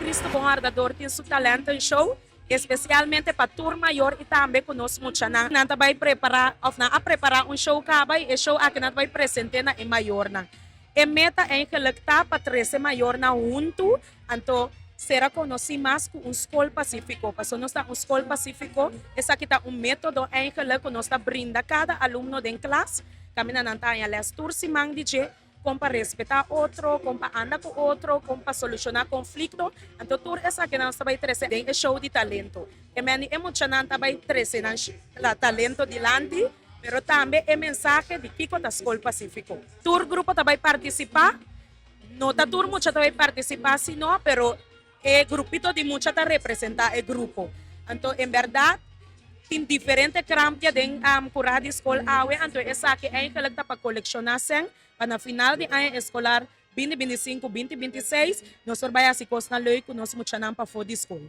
Kristu Bon Wardador tin su talentenshow, espesialmente pa tur mayor i tambe ku nos muchanan. Nan ta bai prepará òf nan a prepará un show kaba i e show aki nan ta bai present'é na e mayornan. E meta eigenlijk ta pa trese mayornan huntu, anto sera konosí mas ku un skol pasífiko. Pasobra nos ta un skol pasífiko, esaki ta un método eigenlijk ku nos ta brinda kada alumno den klas, kaminda nan ta haña lès tur siman di dje, kon pa respetá otro, kon pa anda ku otro, kon pa solushoná konflikto. Anto tur esakinan nos ta bai trese den e show di talento. E men di e muchanan ta bai trese nan talento dilanti, pero tambe e mensahe di kiko ta Skol Pasífiko. Tur grupo ta bai partisipá, no ta tur mucha ta bai partisipá si no, pero E grupito di mucha ta representá e grupo. Anto en bèrdat tin diferente krampia den kurá di skol awe, anto esaki eigenlijk ta pa kolekshoná sèn pa na final di aña eskolar 2025, 2026 nos por bai hasi kosnan leuk ku nos muchanan pafó di skol.